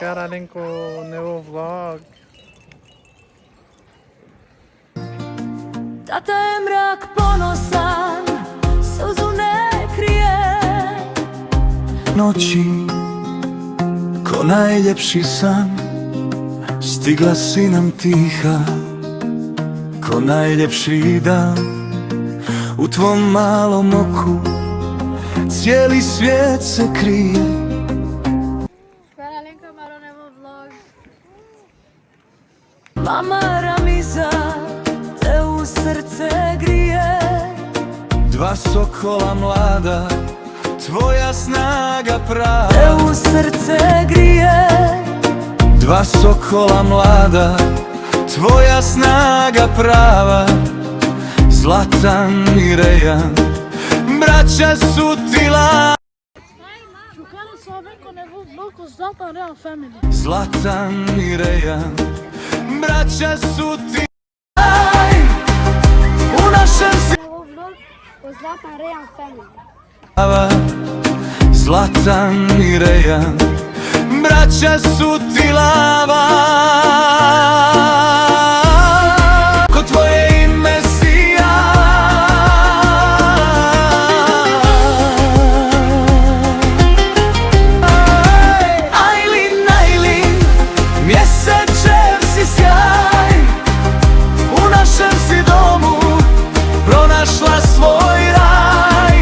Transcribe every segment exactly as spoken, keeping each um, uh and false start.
Kar alen ko nevo vlog. Tata je mrak ponosan, suzu ne krije. Noći, ko najljepši san, stigla si nam tiha. Ko najljepši dan, u tvom malom oku cijeli svijet se krije. Kar alen ko amaro nevo vlog. Mama Ramiza te u srce grije. Dva sokola mlada, tvoja snaga prava. Te u srce grije. Dva sokola mlada, tvoja snaga prava. Zlatan i Rejan, braća su ti la. Shukar so aven ko nevo vlog ko Zlatan Real Family. Zlatan i Rejan, braća su ti. U našem si Nevo vlog ko Zlatan Real Family. Zlatan i Rejan, braća su ti lava. Ko tvoje ime sija. Ajlin, Ajlin, mjesečev si sjaj. U našem si domu pronašla svoj raj.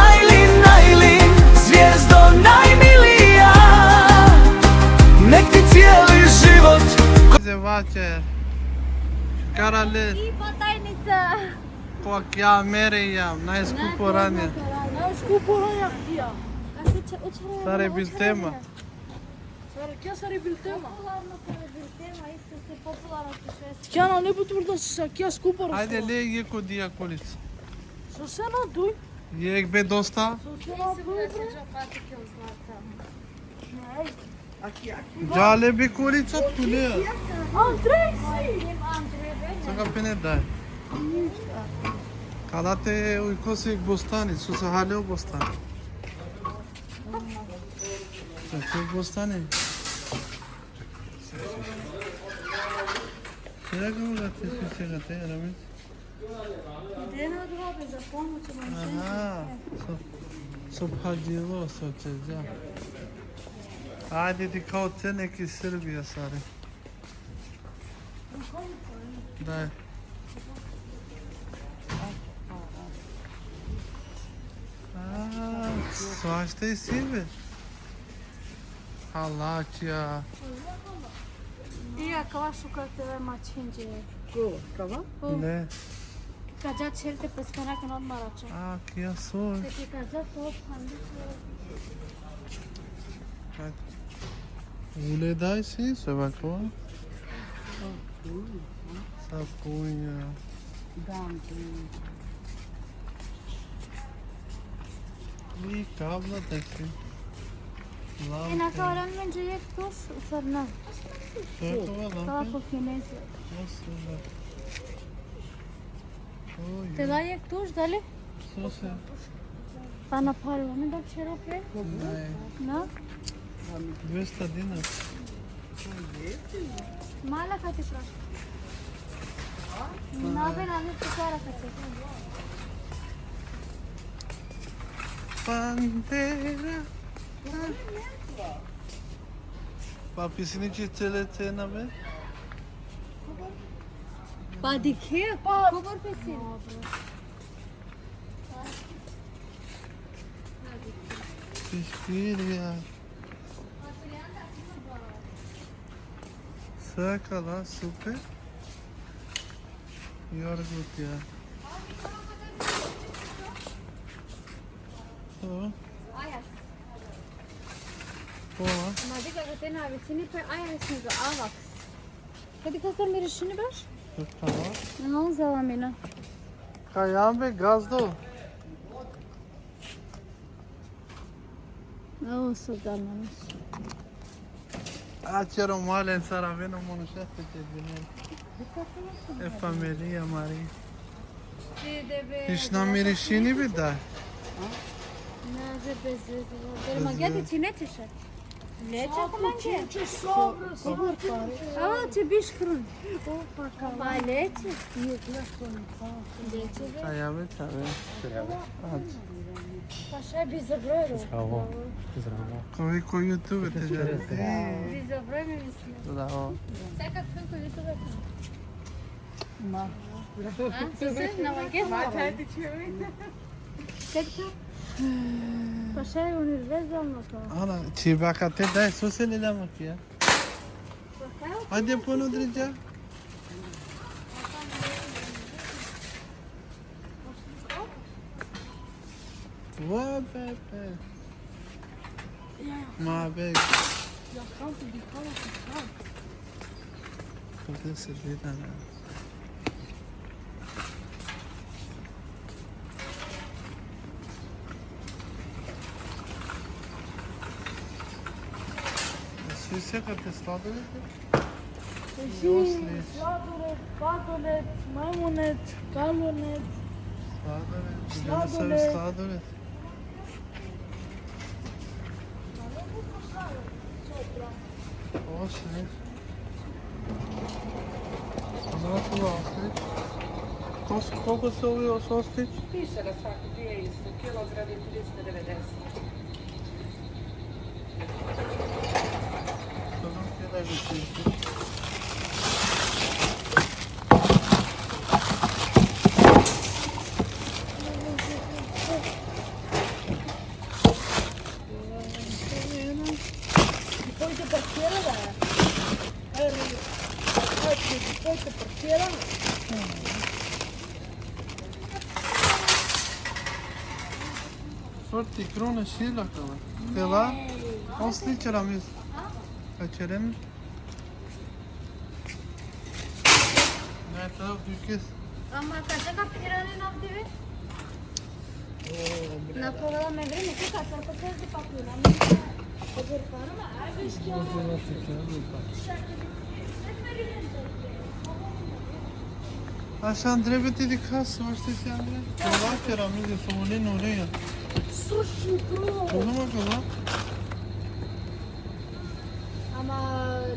Ajlin, Ajlin, zvijezdo najmilija, nek ti cijeli život. Zevače. Kar ale. I pa tajnica. Ko akija mere ja, najskupo ranje. Najskupo ranje akija. Sare biltema. Sare, kija sare biltema? Popularno sare biltema, isto se popularno po Švedskoj. Kija na ne potvrda se sa kija skupo. Ajde le jekh ko dija kolica. So se na duj. Jekh be dosta. So se na duj, bre. Džale be kolica tule. Andrej si. Saka pene daj. Kala te ujko se jekh bostani, so se hale o bostani. Saka bostani. Saka gate, saka gate, Ramiz. Ide na odrobe za pomoć, Aha, so, so phadilo, so će dža. Ajde ti kao cene ki Srbija sare. Daj. A, svašta isi be. Halačija. I akava šukar te ve mačhinđe. Ko, kava? Ne. Ka dža ćher te peskana kana marača. A, kija so? Te ti ka dža to phandi. Ule daj si, so bako. Sapunja. Dam, I kabla te si. I na ka oran menđe jekh tuš, sar na. Što je to, Kava lampa? Ko kinezi. Nasıl? Oj, Te da jekh tuš, dali? so se? Pa na pharilo, me da ćher pe? Ne, Na? dvesta dinar. Mala kate prašla. Na be, na be, tu kara kate. Bandera. Pa pisini čitele te na be? Pa dikhe, pa kobor pe si. Piškirija. Sve kala, super. Jorgutija. O. Ajax. Pola. Ma dikha kate na vičini pe Ajax nego Avax. Kadi kasar mirišini baš? Tamam. Ne, on zala mina. Kajam be gazdo. Ovo su danas. A ćero malen sar aveno manuša te te dine. E familija mari. Hiš na mirišini be da. Na, že bez veze. Jer ma gdje ti nećeš? Leche cu manghe? Sobra, sobra. Ava, ce biš krun. Opa, kava. Pa leche? Leche, be. Aia, be, aia, be. Hadi. Pa šaj bi zabrojilo. Zdravo. Zdravo. Ko vi ko YouTube te džane. Bi zabrojilo, mislim. Zdravo. Sad kad ko YouTube. Ma. A? Sose, na manghe? Ma, čaj ti čuj. Kad ka? Pa šaj univerzalno to. Ana, či baka te daj, sose ne damo ki, a? Ajde, pono određa. Va, be, be. Ma, be. Kako bi, kako bi, kako? Kako se gleda, ne? Svi sekate sladoled? Sladoled, padoled, mamunet, kalonet. Sladoled, sladoled. Sladoled. Ovo se ne. Znate li ostić? Kos-, koliko se ovi os-, ostić? Piše na svaku dvije isto, kilogram i tristo devedeset. Depois de parceira, lá. Aí, aí, depois de parceira. Sorti krune šila kava. Te la? On sličara mi. Ka čeren? Ne, te la dukes. Ama kaça kaptirani navdive? Na kola me vreme, ki kaça pa se de pakuna. Ašan drebe ti dikhas, vašte se andre. Kava ćera mi de somone nore ya. Sushi, bro. Kova ma kava? Ama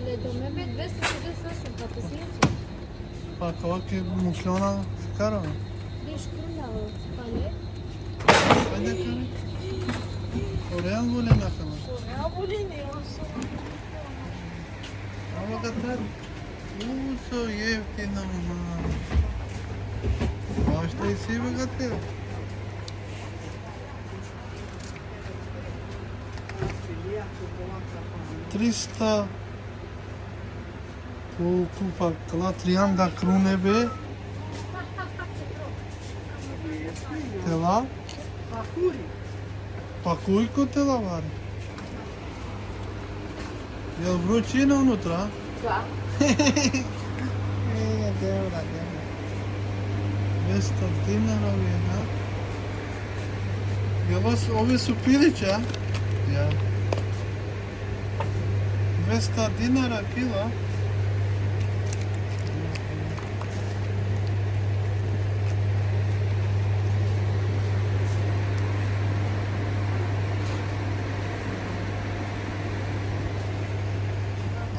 le dome me dvesta šezdeset osam, pa te sjeći. Pa kava ke muklona kara. Biš kruna o pale. Ajde kare. Korean vole na kava. Korean vole ne, o so. Ama katar. Uso jeftino, ma. Vašte isi be katar. Trista. Ko kupa kala trianda krune be. Te la? Pakuri. Pakuri ko te la vari. Jel vrućina unutra? Da. E, dobra, dobra. Dvesta dinara ovi, ha? Jel os-, ovi su pilića? Ja. Dvesta dinara kila.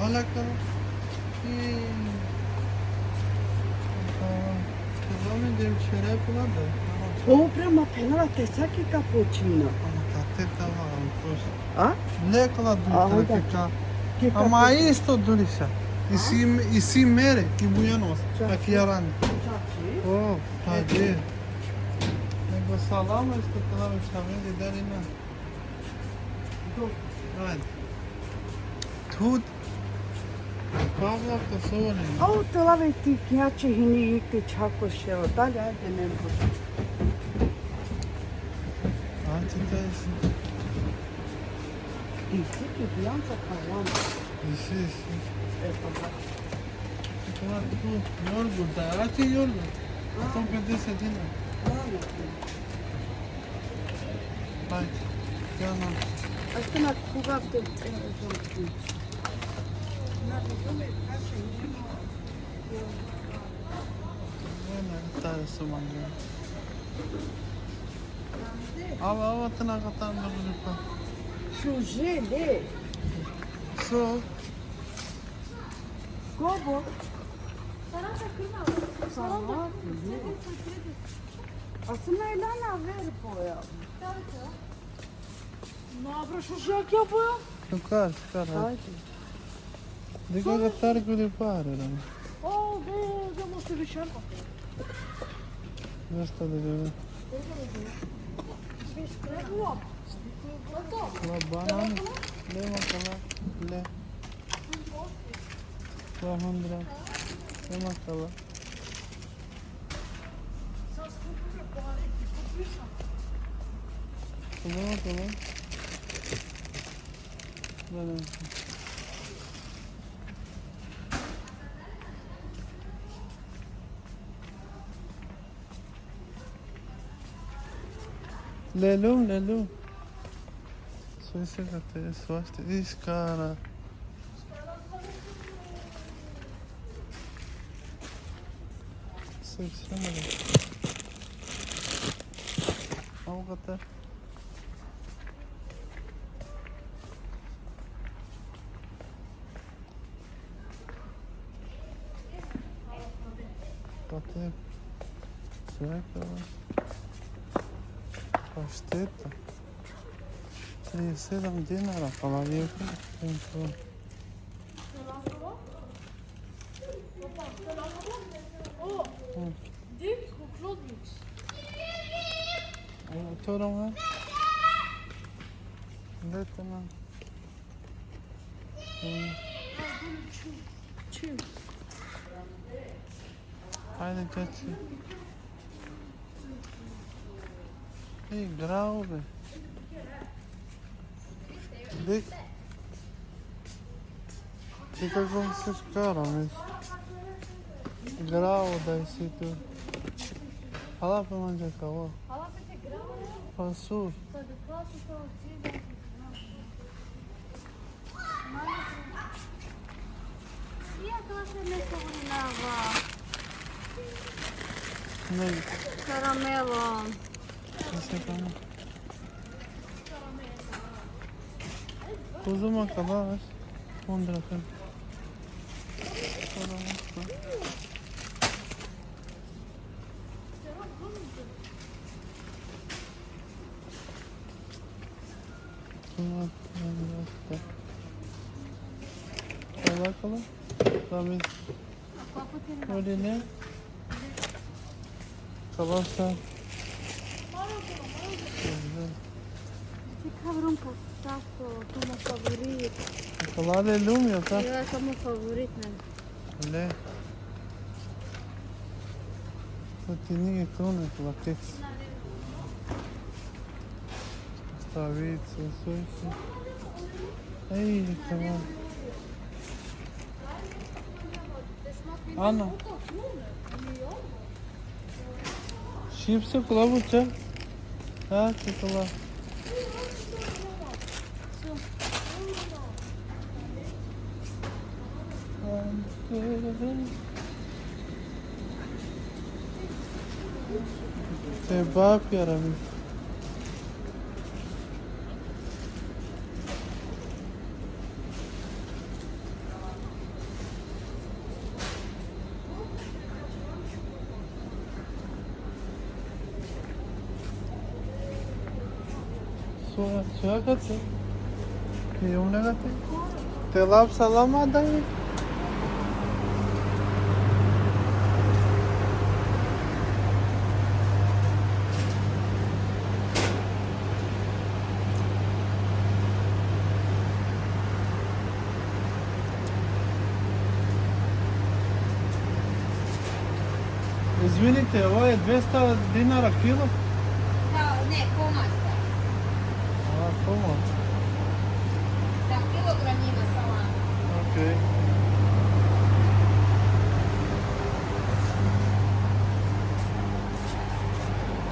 Alakalı. Devam edelim, şöyle yapılar da. O prema penala te saki cappuccino. Ama kate tava, a? Lekla dutra. Ama isto durisa. Isi, isi mere, ki bujanos, a ki arani. O, pa de. Nego salama isto tava, čamen de darina. Ajde. Tut. Pavla, Kosovo nema. A u te lave ti knjače hini i te čhako šeo. Dalje, ajde, ne bude. Ajde, daj si. Ti si ti bijanca kajama. Isi, isi. E, pa da. Ima tu jogurt, da, a ti jogurt? A. Sto pedeset dinara. Da, da. Ajde, ja na. Aškana, koga te, e, e, ne, ne, tare su mangel. Ava, ava, te na katan da bude pa. Šuže, de. So, Gobo. Saranda krma. Saranda. Aslında Elena ver boja. Dobro, šužak ja boja. Šukar, šukar, hajde. Hajde. Dikkat et, tär guli pare, lan. O, de, de, možda više. Zašto da gledam? Labana, le makala, le. Lahmandra, le makala. Tamam, tamam. Tamam. Lelum, lelum. Soj se kate, svašta, iskara. Soj se mora. Amo kate. Pate, svaka pašteta. Trideset sedam dinara, hvala lijepo. Thank you. O, dik, u klubniks. Otvorimo. Dajte nam. Mm. Ču. Ču. Ajde, čači. Ej, graube. Dik. Ti kako se škara, mis. Grau da isi tu. Hala pe manđa kava. Pasu. Iako se ne pogodinava. Ne. Karamelo. Sve tamo. Uzmimo kava, veš. Kundra, kaj. Kava, veš. Kava, kava, kava. Kava, kava. Kava. What do you need? Kava sa. Ti kavrunka, sašto, como favorit. Kava le lumio, sa? Jo, como favorit, ne. Le. Sa ti nije krune, kava keks. Stavice, sojce. Ej, kava. Ana. Čipse, kola buća? Ha, čokola. Te bapjara mi. Soja, soja kate? Te umne kate? Te lav salama dai. Izvinite, ovo je dvesta dinara kilo? Da, ne, komad. A, komad. Da, kilogram ima salama. Okej.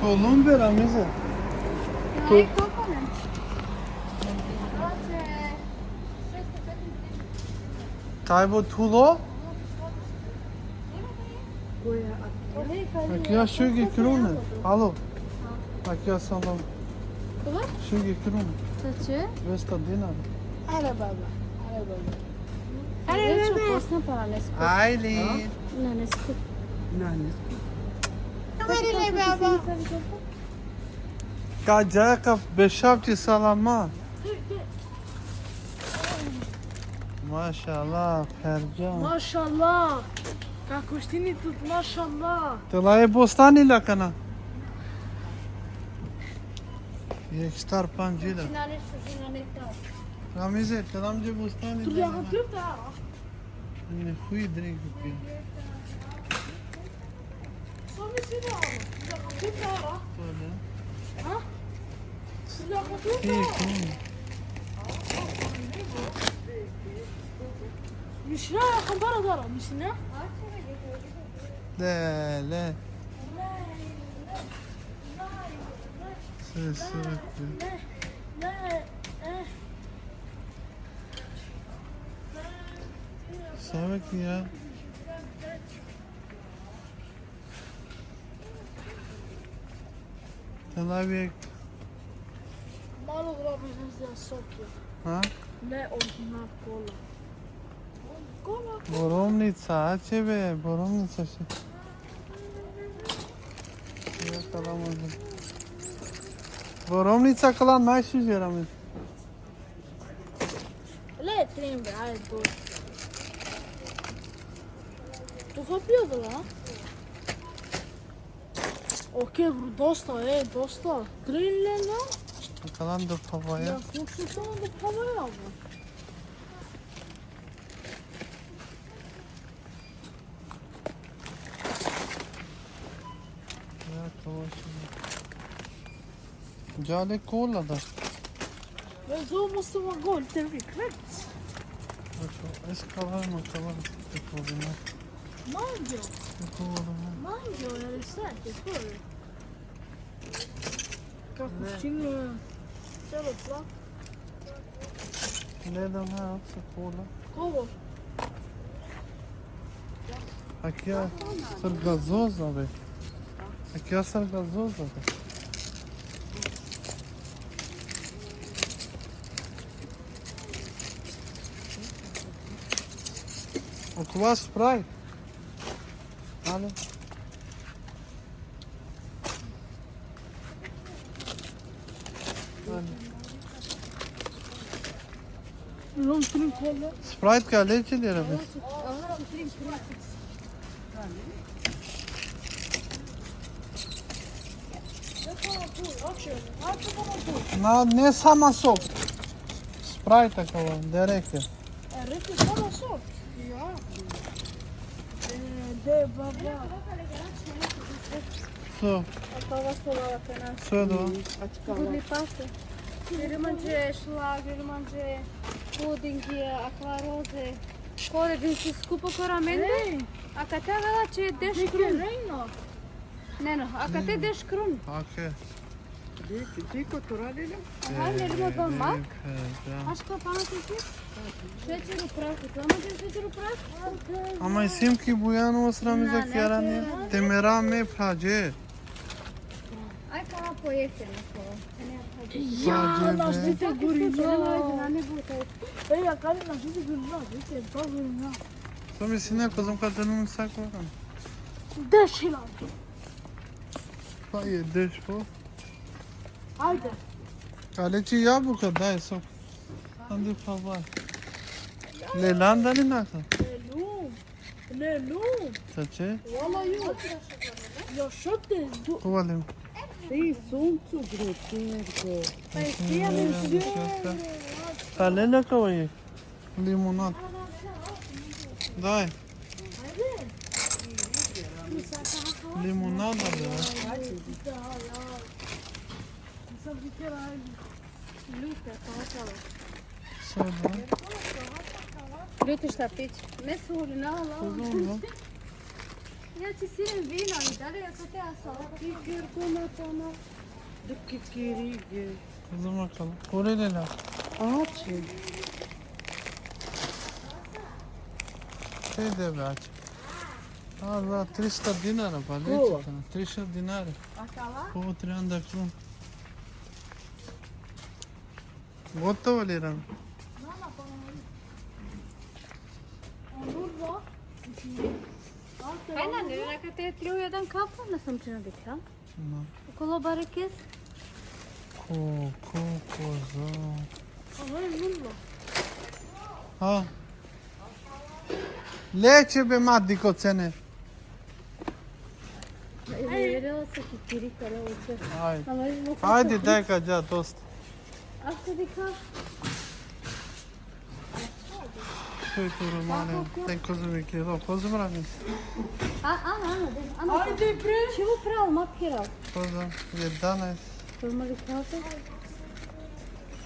To lumbera, misle? To... Taj bo thulo? Akija šugi krune. Alo. Akija salam. Kola? Šugi krune. Sa će? Dvesta dinara. Ara baba. Ajde, bebe. Posna para nesko. Ajde. Na nesko. Na nesko. Ajde, bebe. Ka džaka bešavči salama. Mašallah, perđa. Mašallah. Kako štini tut, mašallah. Te laje bostani la kana. Jek štar panđ ila. Ramize, te lam dže bostani. Tu la. Ne hui drink pi. Samo si da. Da, tu da. To da. Ha? Ti da. Ti kum. Mišina, kam bara dara, mišina? Dele. Sve, sve. Savek ja. Te lavi jek. Malo grobi za sokja. Ha? Ne original kola. Kola. Borovnica, ače be, borovnica še. Ja, kala možda. Borovnica kala najšuže, Ramiz. Le, trin, bre, ajde, dosta. Tu so pio dela, a? Ok, bro, dosta, e, dosta. Trin le, no? Kalan do pavaja. Ja, slušaj, samo do pavaja, bro. Ja, to je. Džale kola da. Već ovo sam gol, te vi krec. Znači, es kava, ma kava, te problema. Mangio. Te problema. Mangio, jer je sad, te prvi. Kako čini celo plak. Ne da me, ako se kola. Kovo? Akija sar gazoza, be. Akija sar gazoza, be. Okova Sprite. Alo. Alo. Long trin kola. Sprite ka leće li, Rabi? Aha, trin kola. Na, ne sama sok. Sprite akava, direkt. E, rekli samo sok. Ja. E, de, baba. So. Akava so la kana. So do. Gurli pase. Ili manđe šlag, ili manđe pudingi, akvaroze. Kore din si skupo kora mende. Ej. Akate avela će deš krun. Rejno. Ne, no, akate deš krun. Okej. Diko, diko, to radili? Aha, ne, ne, ba mak. Aška pana ti si? Šećer u prahu, to manđe šećer u prahu? Ama isim ki bujan o sram za kjarani. Te mera me phađe. Aj, kava pojeftino kova. Ja, na što te gurina. Ej, ja, kali na što te gurina, vidite, pa gurina. Samo si neko zam ka denu sa kova. Deš hiljada. Pa je deš po. Ajde. Kale či jabuka, daj so. Ande pa vaj. Lelan da li naka? Lelum. Lelum. Sače? Valla jo. Ja, šate. Kova lem? Ej, suncu, bre, terko. Pa je sija mi. Kale naka vaj. Limonada. Daj. Limonada, bre. Sad bi htjela, ajde. Ljuta, pa ostalo. Sad, da. Ljuti šta pić? Me su urinala. Sad, da. Ja će sinem vino i dalje, ja sad te asala. Kikir, kuna, tana. Dok kikirige. Uzmem bakalım. Kore li la? Ače. Te deve ače. A, za tristo dinara, pa leće. Kova? Tristo dinara. A kala? Kova, trianda krun. Gotovo li, Rana? Mama, pa mama. Ajde, ne, neka te tri u jedan kapo, ne sam čina dikha. No. Okolo barekes. Ko, ko, ko, za. Ovo je mrlo. Ha. Leće be ma diko cene. Ajde. Vjerila se kikirika, da uče. Ajde. Ama je zbog Ajde, toga. Daj ga, ja, dosta. Ako dikha. Što je tu, Romane? Kako? Ten kozumi kilo, kozum rani? A, a, a, a, a, Ajde, bre. Čemu pravo, ma piral? Kozum, jedanaest. Kozum ali kako?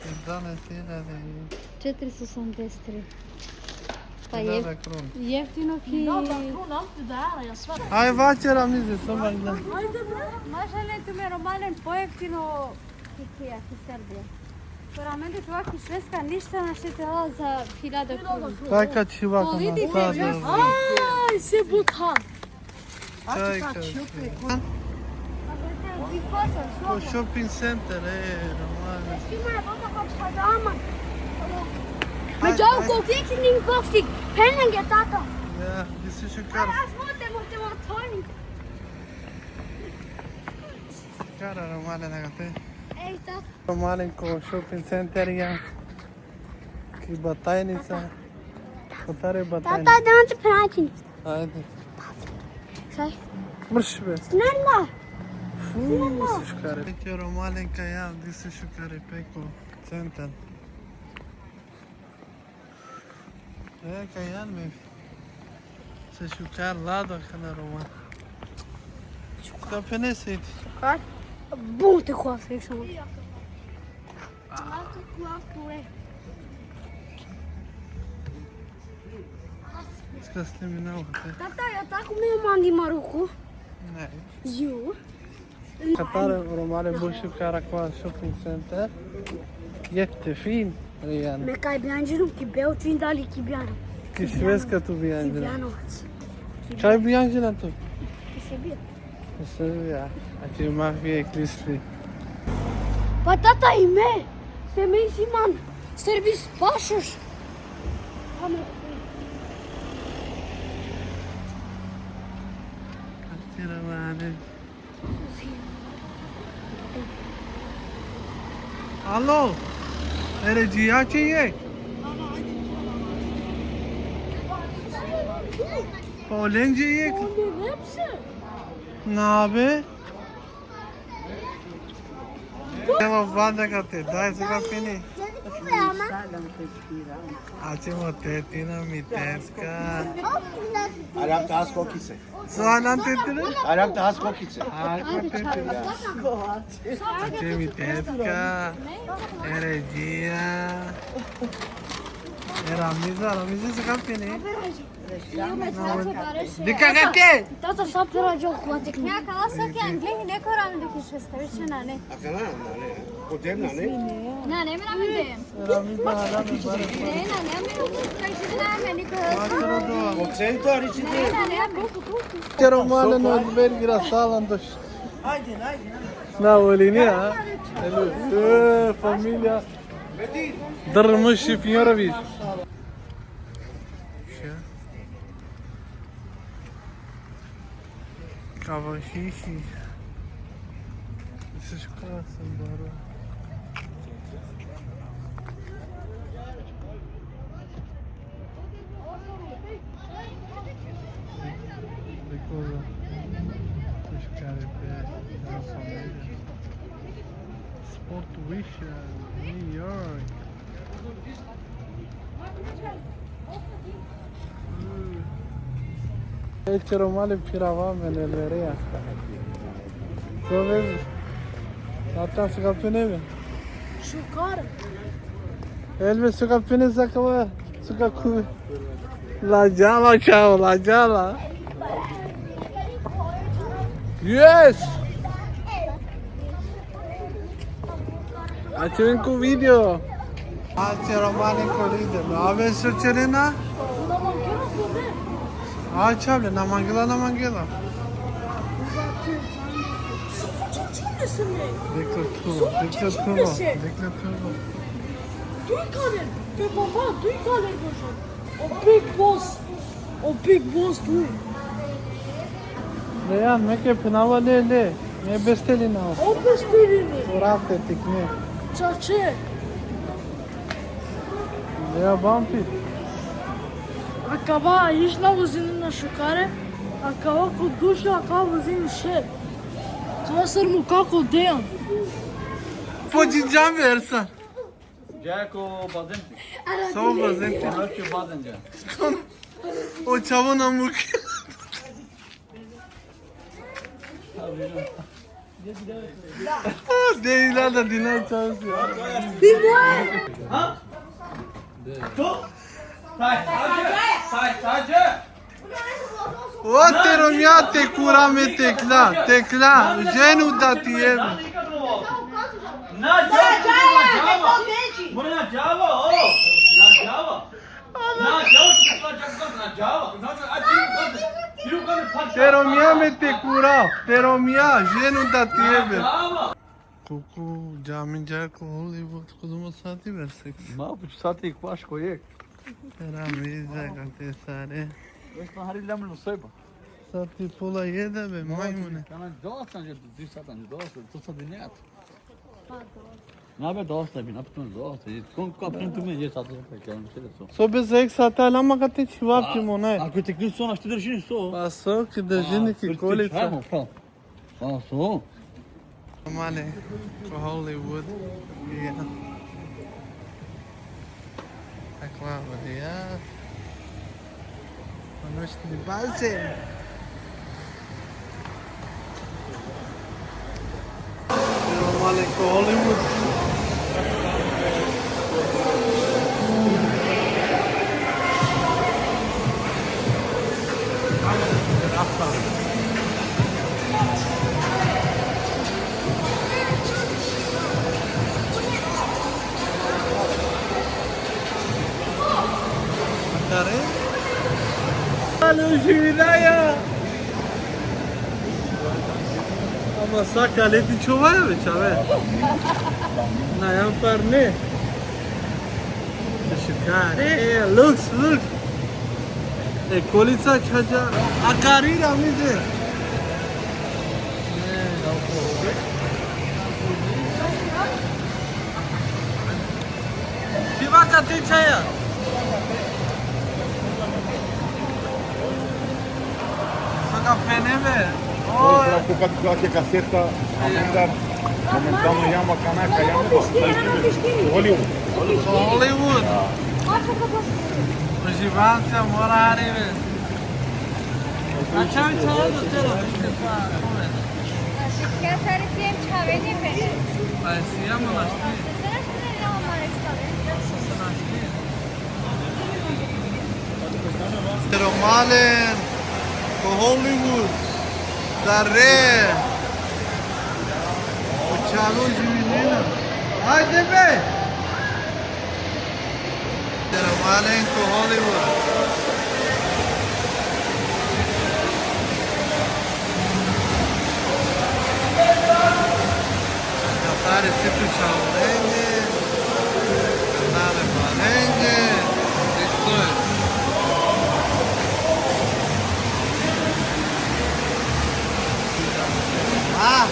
Jedanaest hiljada i Četiristo osamdeset tri. Pa Hiljada je krun. Jeftino ki Dobro, krun, opet da, ja sva. Aj, vaćera mi se, so baš da. Ajde, bre. Mašale, tu me Romane pojeftino Ki, ki, ki Serbija. Solamente tu, ki Švedska ništa na šetela za hiljada kruna. Kaj ka čhiva kana Politike, sad, ja. Aj, se butha. Kaj ka čhiva. Ko shopping center, e, normalno. Ima baba ko chadama. Me Aj, džao aj. Ko kicking boxing. Penenge tata. Ja, disi šukar. Aj, mote, mote, mote. Šukar, normalno, da ga te. Ej, tata. Romalen ko shopping center ja. Ki Batajnica. Kotare Batajnica. Tata, da te pratim. Ajde. Kaj? Mrš be. Snema. Fu, Snema. Si šukare. Eti Romalen ka ja, di si šukare peko centar. E, ka jan me. Se šukar lado kana Roma. Šukar. Ka pene se iti. Šukar. Bum te kova se šukar. Lako kova pure. Ska snimi na uvate. Tata, ja tako mi mangi maruku. Ne. Ju. Katar Romalen bu šukar akava shopping center. Jete fin, Rijan. Me kaj bijanđirum ki Beočin dali ki Bijano. Ki Švedska tu bijanđirum. Ki Bijanovac. Kaj bijanđirum tu? Ki Srbija. Ki Srbija. A ti ma fie klisli. Pa tata i me. Se me isi man. Serbis pašoš. Pa me. Atira mane. Alo, ere džija će je? Pa olen će je? Na be. Evo, banda ka te, daj se ka pini. Ače mo tetina, mi tetka. Aram tas kokice. So anan tetina? Aram tas kokice. A, ko tetina. Ače mi tetka. Ere džija. Era miza, era miza se ka pini. Dikha kake. Tata sa pura jo kuatik. Ja kala sa ke angle neko ram de ki Švedska, više na ne. Akana, na ne. Kodem na ne. Na ne, me na me de. Era miza, era miza. Ne, na ne, me na me. Kaj će na me, niko. Ko centar, ići Ne, na ne, me. Te Romalen, no, Belgrad, salan doš. Ajde, ajde. Na volini, a? E, familija. Drmuši Pjorović. Kava šiši. Seška sam baro. Ricola. Seška repe. Sport Wish, New York. E, ćero mali pirava me ne verea. So vezi. Ata su ka pine me. Šukar. Elve su ka pine za kava, su ka kuve. La džala, čao, la džala. Yes! Ače ven ko video. Ače Romalen ko video. Ave so ćerena? Ače able, na mangela, na mangela. Dekle tu, dekle tu, dekle tu. Duj kaler, pe baba, duj kaler božan. O big boss. O Big Boss tu. Lejan, me ke phenava le, le. Me bestelina. O bestelini. Urate tikne. Čače. Leja bampi. Akava išna vozini na šukare. Akava ko duša, akava vozini šer. Kava sar mu kako Dejan. Pođi džambe, Ersan. Džako bazenti. Samo bazenti. Znači bazenti. O čavo na muke. A, de ila da dina čavo si. Ha? To? Taj sađe, taj sađe. O te romnja te kura me tekla, tekla, ženu da ti jebe. Na džava, na džava. Mora na džava, o, na džava. Na džava, na džava, na džava. Te romnja me te kura, te romnja, ženu da ti jebe. Kuku, džami džako Hollywood, kodumo sati be seks? Ma, puč sati kvaš ko jek. Ramiza, kate sare. Već na hari lamno sojba. Sati pola jeda be, majmune. Kana dosta, že di sata, že dosta, to sa dinjat. Na be dosta, bi na pitno dosta. Kon ka pitno tu me je sata, pa kya, so. So be seks sata lama kate čivap ti mona. Ako te kli so na što držini so. Pa so, ki držini ki kolica. Pa so. Male, ko Hollywood. Ja. Takva, ja. Noćni bazen. Male, ko Hollywood. Alo, živinaja. Ama sa kale ti čovaja već, ave. Na, jam par ne. Se šukar. E, looks, looks. E, kolica čača. A karira mi de. Piva kate čaja. Saka fenebe. Pozdrav, ko kad gledate kaseta, amendar, momentalno jam akana, ka jam do Hollywood. Hollywood. Uživancija mora haribe. Ačhavi čhave do tero, dikhe pa, kome. Kya sare siem čhave ne pe. Aj, siem našti. Sare siem čhave. Našti. Romalen, ko Hollywood, dare. O čhavo živinena. Ajde be! Romalen ko Hollywood. Natare si tu čhavo. Dale, malenge. Isto je. A.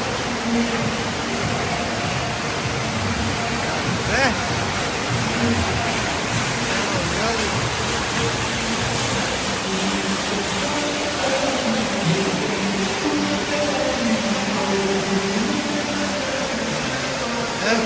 E. E.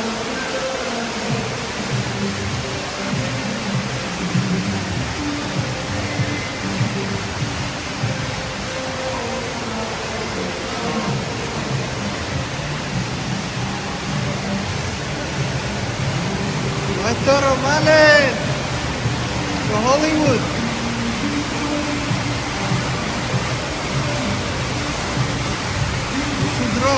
Maestro Romalen, to Hollywood. Sudro.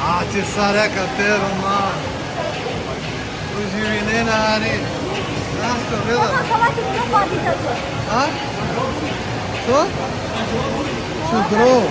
A, ti sare katero ma. Uživinena hari. Našto, gleda. Samo kava ti bilo pa ti tačo. A? Što? Čudro.